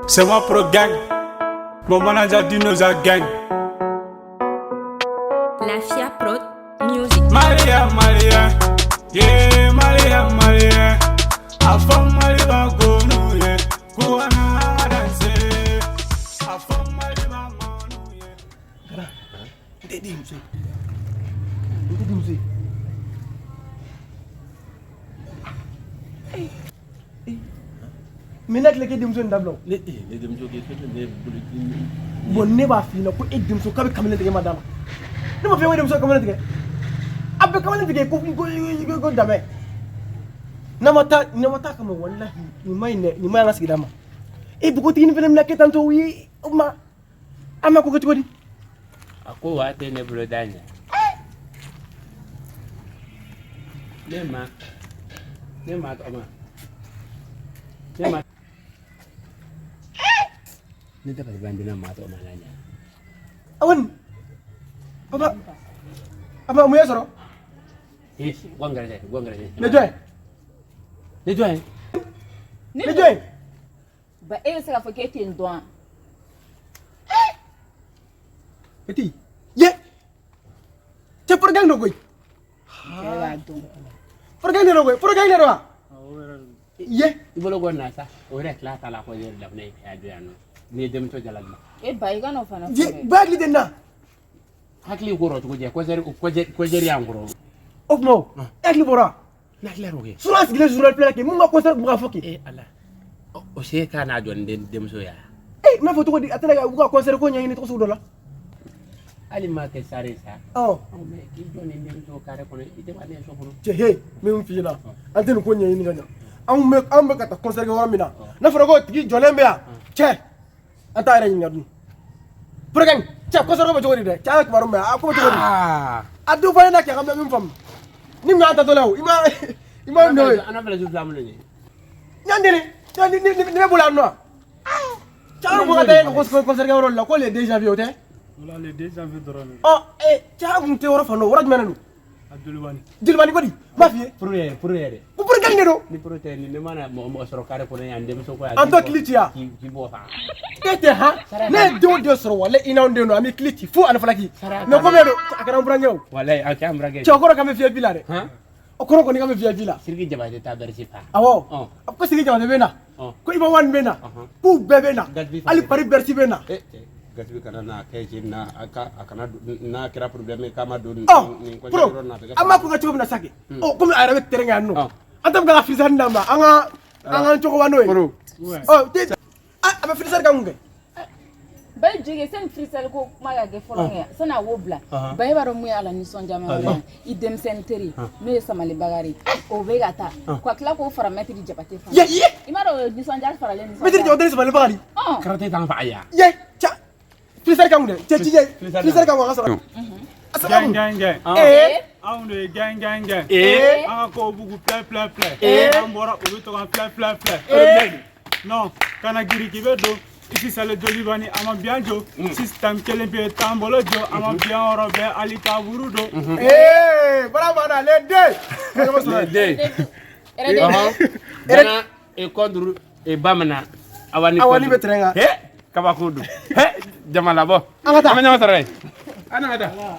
C'est moi Pro Gang. Mon manager Dinosa Gang. La Fia Prod Music. Maria, Maria. Yeah, Maria, Maria. A fɔ Maliba konu ye. Kouana danser. A fɔ Maliba manu ye. Gara, n tɛ den muso ye. N tɛ den muso ye. Mais ne hakili k'e denmuso in dabila o. Ne ne denmuso k'e ne bolo. Bon, ne b'a f'i ɲɛna ko e denmuso k'a bɛ kamalen tigɛ ma da la. Ne ma f'i ye ko e denmuso kamalen tigɛ. A bɛ kamalen tigɛ ko ko ko ko damɛ. N'a ma taa kama, walahi nin ma ɲi dɛ, nin ma ɲi an ka sigida ma. E npogotiginin fɛnɛ bɛna kɛ tan tɔ, o ye o ma an ma ko kɛ cogo di? A ko wa tɛ ne bolo da ɲɛ. Ne ma tɔgɔma. Ne ma. Ne dabali ban dina ma tɔgɔma la ɲɛ. Awani. Papa. Papa, mun y'e sɔrɔ? Eh, gɔngɛrɛ gɔngɛrɛ. Ne jɔn ye? Ne jɔn ye? Ne jɔn ye? Ba, e bɛ se k'a fɔ k'e tɛ nin dɔn wa? Petit. Ye. Cɛ, Pro Gang dɔ koyi. E b'a dɔn. Pro Gang de don koyi. Pro Gang de don wa? Ye. I bolo ko na sa. O yɛrɛ tila t'a la ko yɛrɛ daminɛ i ka don yan nɔ. N'i ye denmuso jalaki. E ba, i ka n'o fana fɔ Ye, dɛ. ba hakili tɛ nin na. Hakili kɔrɔ cogo jɛ kɔsɛri kɔsɛri y'an kɔrɔ. O tuma o, e hakili bɔra. Ne hakili y'o kɛ. Surɔ an sigilen journal filɛ la kɛ mun ka concert tun bɛ ka fɔ kɛ. Eh Ala. O se k'a n'a jɔ ni denmuso ye. Eh, n'a fɔ cogo di, a tɛna ka u ka concert ko ɲɛɲini cogo sugu dɔ la. Hali ma kɛ sare sa. Ɔ. Mɛ k'i jɔ ni denmuso kare kɔnɔ, i tɛ b'a so kɔnɔ. Cɛ, he, n bɛ mun f'i ɲɛna, an tɛ nin ko ɲɛɲini ka ɲa. Anw bɛ ka taa concert kɛ yɔrɔ min na, n'a fɔra ko tigi jɔlen bɛ yan, cɛ, an t'a yɛrɛ ɲininka dun. Pro Gang, cɛ, concert ko bɛ cogo di dɛ? Cɛ, an ye kibaru mɛn, a ko bɛ cogo di? A dun fɔ ne na kɛ ka mɛn min faamu. Ni mun y'an tatɔ la o, i ma nɔ ye. An fɛnɛ su fila minnu ye. Ɲan deni, ni bɛ bolo yan nɔ. Cɛ, an ko ka taa concert kɛ yɔrɔ la ko le 2 janvier, o tɛ? Voilà, le 2 janvier dɔrɔn de. Ɔ, ee, cɛ, an kun tɛ yɔrɔ fan dɔn, yɔrɔ jumɛn de don? A Jolibani. Jolibani ko di? N b'a f'i ye. Pro yɛrɛ, pro yɛrɛ. Ko Pro Gang de don. Ni pro tɛ ni ne mana mɔgɔ mɔgɔ sɔrɔ kare kɔnɔ yan denmuso ko yan. An tɔ kili ci yan. K'i bɔ fa. E tɛ han, ne ye denw den sɔrɔ wale i n'anw den don, an bɛ kili ci fo ani falaki. Mais komi e don, a kɛra an burankɛ o. Walayi a kɛ an burankɛ. Cɛ, o kɔrɔ k'an bɛ VIP la dɛ. Han? O kɔrɔ kɔni k'an bɛ VIP la. Sidiki Jabate taa Bercy fa. Awɔ. Ɔ. A ko Sidiki Jabate bɛ na. Ɔ. Ko Iba One bɛ na. Ɔhɔn. K'u bɛɛ bɛ na. Gaspi fana Hali bɛ na. Paris Bercy bɛ na. Eh, Gaspi kana n'a kɛ je na a ka a kana don n'a kɛra problème ye k'a ma don Ɔ, nin pro, yɔrɔ nin na, a bɛ kɛ an b'a ko kɛ cogo min na sa kɛ. Ɔ, komi a yɛrɛ bɛ terrain kan yan nɔ. Ɔ. An tɛ fɛ ka freestyle d'a ma, an ka cogoba n'o ye. Pro. Ɔ, te a bɛ freestyle kan mun kɛ? Ba jege, sani freestyle ko kuma ka kɛ fɔlɔ kɛ, sani a k'o bila. Ba, e b'a dɔn mun ye ala nisɔndiya ma yɔrɔ ye? I denmisɛnnin teri n'o ye Samali Bakari, o bɛ ka taa ka tila k'o fara Mɛtiri Jabate fana. Ye ye. I m'a dɔn o ye nisɔndiya faralen nisɔndiya. Mɛtiri Jabate ni Samali Bakari. Ɔn. Karate t'an fa yan. Ye, cɛ, freestyle kan mun dɛ? Cɛ, cijɛ, Freestyle freestyle kan mun a ka sɔrɔ? A saba Gang, mun? gang, gang. Ee. Anw de ye gang, gang, gang. Ee. An ka kow bugu filɛ, filɛ, filɛ. Ee. An bɔra, u bɛ to ka filɛ, filɛ, filɛ. Ee. Non, kana giri k'i bɛ don. Ici c'est le Jolibani, a ma bien jɔ. Système kelen pe t'an bolo jɔ. A ma bien yɔrɔ bɛɛ, hali kaburu don. Ee, bravo les deux. Les deux. Yɛrɛ Gana et contre et Bamana. Awani. Awani bɛ terrain kan. He, kabako don. He, jama labɔ. An ka taa. An bɛ ɲɔgɔn sɔrɔ yen. An ka taa.